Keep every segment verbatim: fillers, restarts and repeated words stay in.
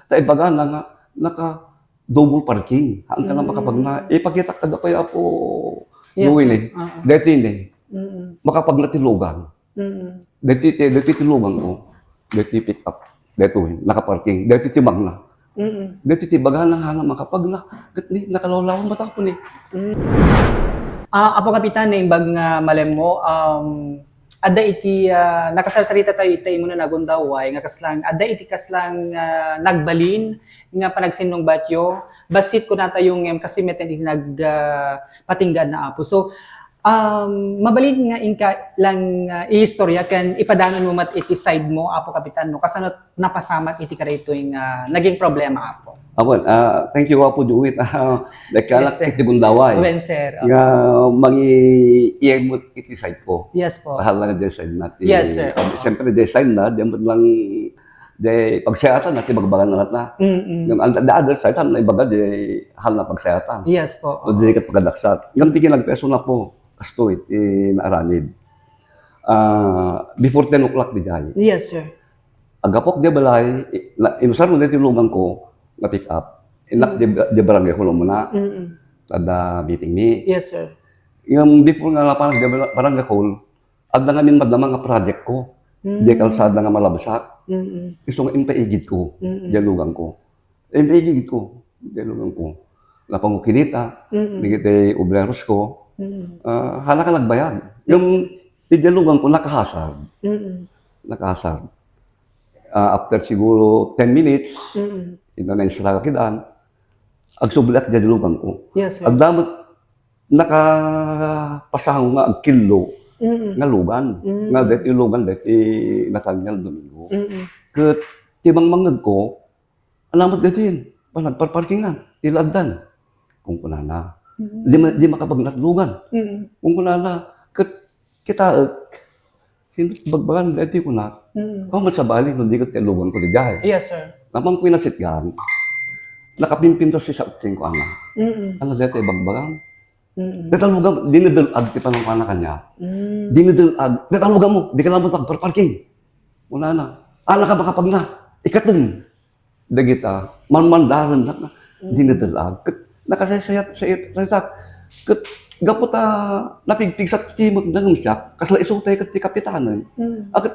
Ta ibagana nga naka-double parking. Haan ka na makapagna. Mm. Ipakitak kadakuay, Apo Yes, Noel, sir. Eh. Oo. Daytoy ni. Mm-mm. Makapagna ti lugan. Mm. Daytoy ti, daytoy ti luganko. Daytoy pick up. Daytoy, nakaparking. Daytoy ti magna. Mm. Daytoy ti bagana nga makapagna. Ket ni, nakalawlaw met, Apo ni. Mm. Ah, Apo Kapitan, naimbag nga malemmo, um, adda iti, ah, nakasarsarita tayo iti imo nga nagundaway, nga kaslang, adda iti kaslang, ah, nagbalin nga panagsinnungbatyo, bassit kuna tayo ngem kastoy met iti nag, ah, patinggaan na Apo. So, Um, mabalin nga inka lang, ah, iistorya ken ipadanon mo met iti side mo, Apo Kapitan, no? Kasano napasamak iti karaytoy nga naging problema, Apo? Awan, ah, thank you, Apo Jowit. Ah, nagkanak Yes, sir. iti gundaway. Wen, sir. Nga mangi-, iyemot iti side ko. Yes po. Tahal lang diay side na ti Yes, sir. Siyempre, diay side na, diyan lang, diay pagsayaatan na, ti bagbagan na latta. Mm-mm. Ngem, ang the other side, ang naibaga, diay hal na pagsayaatan. Yes po. O, di ket pagkadaksat. Ngem, ti kinagpeso na po. Kastoy ti naaramid. Ah, before ten o'clock diay. Yes, sir. Agapok diay balay, i-, na, inusar mo diay ti luganko nga pick up. Innak Mm. diay, diay barangay hall muna. Mm-mm. Adda meeting mi. Yes, sir. Yung before nga napanak diay bala-, barangay hall, adda ngamin madama nga project ko. Mm. Diay kalsada nga malabsak. Mm-mm. Isu nga impaigid ko, Mm-mm. diay luganko. Eh, naigigit ko, diay luganko. Napangukinita, Mm. dagiti obreros ko, Mm. ah, hala ka nagbayad. Yes, Yung sir. ti diay luganko, nakahasard. Mm. Nakahasard. Ah, after siguro ten minutes, Mm. ita na instraka kidan, agsubliak diay luganko. Yes, sir. Adda met nakapasango nga agkillo Mm. nga lugan. Mm. Nga deti lugan, deti Nathaniel Domingo. Mm. Ket ti mangmangngegko, Ania met daytoyen, panagparparkingan, ti laaddan. Kunkunana. Mm. Di ma-, di makapagna ti lugan. Mm. Kunkunana, ket kitaek, sino ti bagbagan daytoy kunak? Mm. Awan met sabali, no, di ket ti luganko diay. Yes, sir. Napanko inasitgan. Nakapimpintas ti sa-, kenkuana. Mm. Ania daytoy bagbagan? Mm. Dayta lugam, dinedel-ag ti panungpana kaniak. Mm. Dinedel-ag, dayta luganmo, dika laeng agparparking. Kunana, ania ka makapagna, ikatem. Dagita, manmandarennak, Mm. dinedel-ag. Ket nakasaysayat, sayat, sayat. Ket gapu ta napigpigsat ti timekna ngem siak, kasla isu pay ket ti kapitanen. Mm. A ket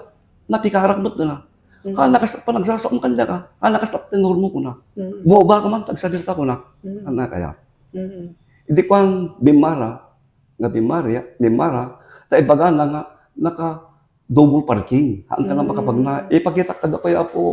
napikarak met na. Mm. Ania kas panagsasaom kaniak, ania kas tenormo kuna. Mm. Buabaka man ti agsalita kuna. Mm. Ania kaya. Mm. Idi kuan bimmara, nga bimmara, bimmara, ta ibagana nga naka-double parking. Haan ka na Mm. makapagna. Ipakitak kadakuay, Apo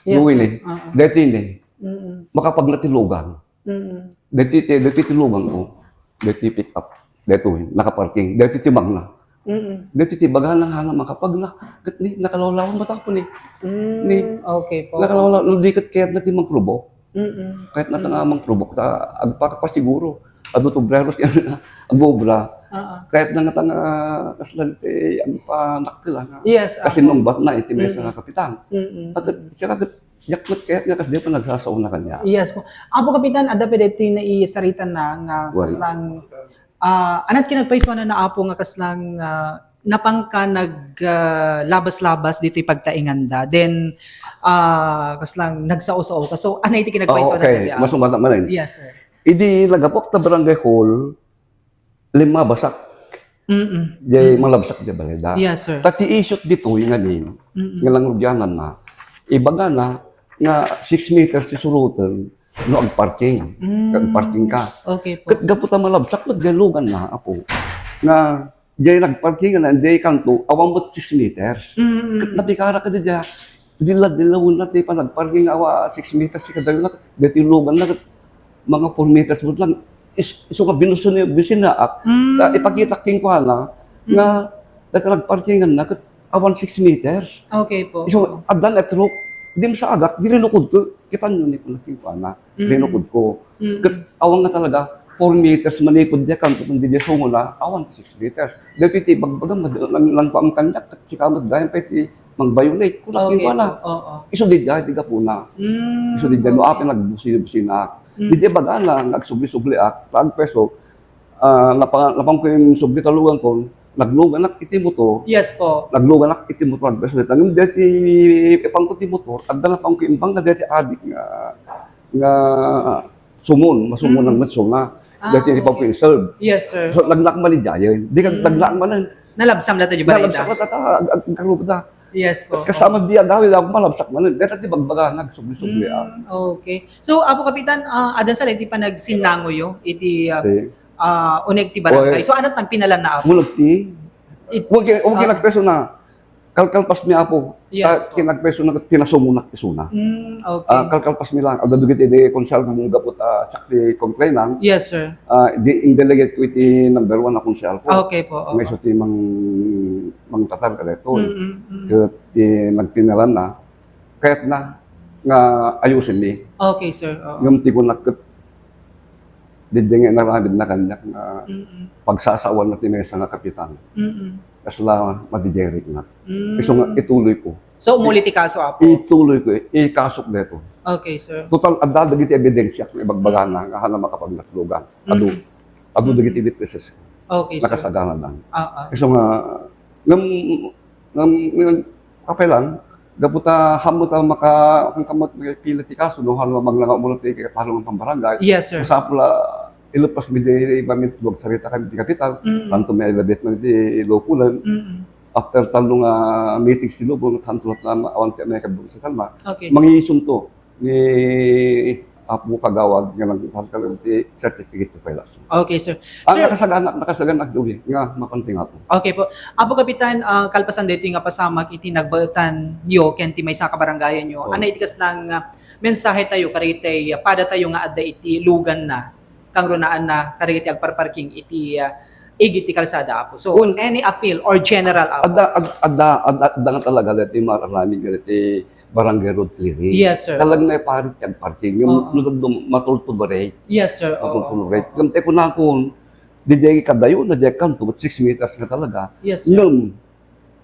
Yes, Noel, sir. eh. Oo. Deti ni. Mm. Makapagna ti lugan. Mm. Deti ti, deti ti luganko. Deti pick up. Deti nakaparking. Deti ti magna. Mm. Deti ti bagana nga haan makapagna. Ket ni, nakalawlaw met, Apo ni. Mm, Ni, okay po. nakalawlaw, no, di ket kayatna ti mangprubo. Mm. Kayatna ta nga mangprubo, ta agpakapasiguro. Adu ti obreros nga agobra. Oo. Kayatna nga ta nga kasla ti agpanakkel, ah, nga Yes, oo. kasinungbatna iti maysa Mm. nga kapitan. Mm. Ket siak ket, diak met kayat nga kasdiay panagsasaona kaniak. Yes po. Apo Kapitan, adda pay daytoy naisarita na nga Wala. kaslang Ah, ania't kinagpaisuanna, Apo, nga kaslang, ah, napanka nag, ah, labas-labas ditoy pagtainganda. Then, ah, kaslang nagsao-saoka. So, ania iti kinagpaisuanna Ah, okay. dayta, Apo? Masungatan man, eh. Yes, sir. Idi naggapuak ta barangay hall, limmabasak. Mm-mm. Diay Mm. malabsak diay balay da. Yes, sir. Ta ti issue ditoy ngamin, Mm-mm. nga nangrugiananna, ibagana nga six meters ti suroten, no agparking. Mm. Agparking ka. Okay po. Ket gapu ta malabsak met diay luganna, Apo. Nga diay nagparkingan, diay kanto, awan met six meters. Mm. Ket napikarak kadi diay, dilla-dillawenna ti panagparking nga awan six meters ti kadayonna, diay ti luganna, ket mga four meters met lang. Is-, isu nga binuso ni, binusinnaak, Mm. ta ipakitak kenkuana, Mm. nga dayta nagparkinganna, ket awan six meters. Okay po. Isu, addan a truck. Idi masaagak, di rinukodko. Kitanyo ni kuna kenkuana. Mm. Rinukodko. Mm. Ket awan nga talaga, four meters manikod diay kanto, kundi diay sungona, awan ti six meters. Daytoy ti bagbagam, nag-, nang-, nangkuam kaniak, ket sika met dayon pay ti mang-violate. Kuna Okay kenkuana. po, oo. Isu diay, ti gapuna. Mm, Isu diay, no, okay. apay nagbusi-, businak. Mm. Diay bagana, nga agsubli-subliak, ta agpeso, ah, napa-, napanko insubli ta luganko, nagluganak iti motor. Yes po. Nagluganak iti motor, agbeso dayta. Ngem dayta ipangko ti motor, adda napangko imbag nga dayta adik nga, nga sumon, masumon Mm. ang metsona. Ah, Dayta okay. ipangko inserve. Yes, sir. So, naglaak man idiayen. Di ka, Mm. naglaak manen. Nalabsam la tayo ba Nalabsam la tata, ag-, ag-, agkarupda. Yes po. Kasama di agawid ako malabsak manen. Dayta ti bagbaga, nagsubli-subli, ah. Mm, okay. So, Apo Kapitan, ah, adda sa iti panagsinnangoyo, iti, ah, Ti. ah, uneg ti barangay. Oy. So, ano tang pinalan na, Apo? Mulog ti. It-, Huwag ki-, huwag ah. kinagpeso na. Kalkalpas mi, Apo. Yes Ta-, po. kinagpeso na, pinasumonak isuna. Mm, okay. Ah, kalkalpas mi lang. Adda dagiti idi konsehal mo gapu ta, ah, siak ti complainant. Yes, sir. Ah, di indelegate ko iti number one a konsehal ko. Okay po, oo. Nga isu ti mang-, mangtatar ka daytoy. Mm, mm, mm. Ket ti nagpinalan na, kayat na nga ayusen mi. Okay, sir. Oo. Ngem ti kunak ket, diddi nga inaramid na kaniak nga Mm, mm. pagsasawan na ti maysa nga kapitan. Mm, mm. Kasla madiderik na. Mm. Isu nga ituloy ko. So, umuli ti kaso, Apo? Ituloy ko, eh. Ikasok daytoy. Okay, sir. Total, adda dagiti ebidensiak nga ibagbagana nga haan a makapagnatlogan. Adu. Mm. Adu Mm. dagiti witnesses. Okay, sir. Nakasaganadan. Ah, ah. Isu nga, ngem, ngem, ngem, apay lang, gapu ta haan met a maka-, haan ka met makipila ti kaso, no, haan a magnangaw umuna ti katarungan pambarangay. Yes, sir. Masapul a ilepas mi di iba mi, agsarita kami ti kapitan, Mm. tanto may elevate man ti lopolen. Mm. After tallo nga meetings ti lupol, tanto latta awan ti may kabuksan kalma. Okay. Mangisunto ni Apo Kagawad nga nagkakal ti certificate to file action. Okay, sir. Ah, Sir, nakasagana, nakasagana, Joey, nga mapanting ato. Okay po. Apo Kapitan, ah, kalpasan daytoy nga pasamak iti nagbaetanyo ken ti maysa a kabarangayanyo, Oo. ania iti kasla nga mensahe tayo kadagiti, ah, pada tayo nga adda iti lugan na, kangrunaan na kadagiti agparparking iti, ah, igid ti kalsada, Apo. So, Un- any appeal or general, Apo? Adda, ad-, adda, adda, adda nga talaga daytoy maaramid nga daytoy barangay road clearing. Yes, sir. Talaga nga iparit ti agparking. Yung Oo. lugar dum-, matolerate. Yes, sir. Oo. Matolerate. Ngem ti kunakon, diay kadayo na diay kanto, six meters nga talaga. Yes, sir. Ngem,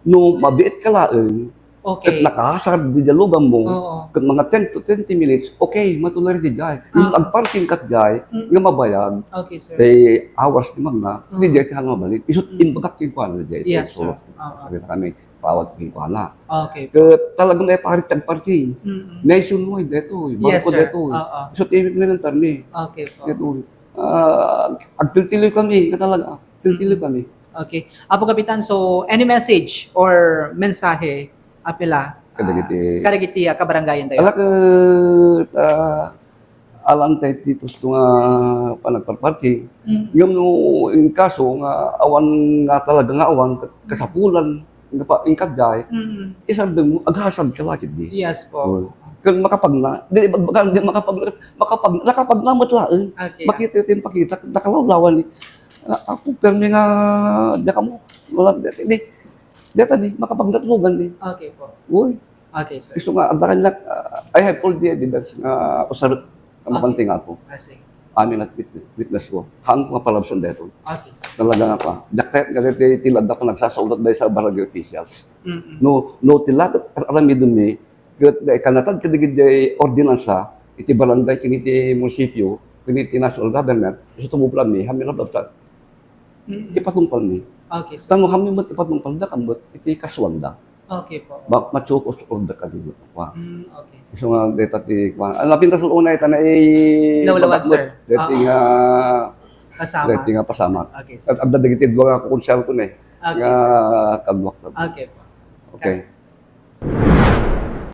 no mabiit ka laeng, Okay. ket nakasar diay lugar mo, Oo. ket mga ten to twenty minutes, okay, matolerate diay. Yung Ah. agparking ka diay, Mm. nga mabayag, Okay, sir. ti hours ti magna, Oo. diay ti haan mabalin. Isut Mm. imbagak kenkuana diay, Yes, sir. Oo. Sabi na kami, bawat kenkuana. Okay. Ket talaga nga iparit ti agparking. Mm-mm. Nationwide daytoy, Yes, barko sir. daytoy. Oo. So, ti implementar mi. Okay po. Daytoy. Ah, agtiltiloy kami, nga talaga. Tiltiloy Mm. kami. Okay. Apo Kapitan, so, any message or mensahe, apila, Kadagiti ah, kadagiti, ah, kabarangayan tayo? Ala ket, ah, alam tayo ti tustos nga panagparparking. Mm. Ngem no in kaso nga awan nga talaga nga awan, kasapulan, nga pa, inkadiay, Mm. isardeng mo, aghasad ka la ketdi. Yes po. Oh. Ken makapagna, di, bag-, baga, di makapag-, makapag-, nakapagna met laeng. Okay, Makita ah. ti pakita, nakalawlawan ni. Ah, ako, permi nga, diak ammo, wala, di, di, diak ni, makapagnatlogan ni. Okay po. Uy. Okay, sir. Isu nga, adda kaniak, ah, I have all the evidence nga usarek nga Okay. mapanting ako. Ah, sige. Amin at witness, witness ko. Haan ko nga palabsan daytoy. Okay, sir. Talaga nga pa. Diak kayat nga daytoy ti ladda pa nagsasaulat daysa barangay officials. Mm-mm. No, no, ti laget ar-, aramiden mi, ket, eh, kanatad kadagiti ordinansa, iti barangay, ken iti munisipyo, ken iti national government, isu ti problema mi, haan mi lablablabsan. Mm-mm. Ipatungpal mi. Okay, sir. Tano kami met ipatungpal da, kami met iti kasuanda. Okay po. Ba, matsukos or da kami met, kwa. Mm, okay. So nga, deta ti, kwa. Ang napintas una, ita na i-, Lawlawag, babakbet. Sir. Deti Oo. nga, Kasama. Deti nga pasama. Okay, sir. At, at dadagiti dua nga konsehal ko na eh. Okay, Nga sir. Kaduak na. Okay po. Okay.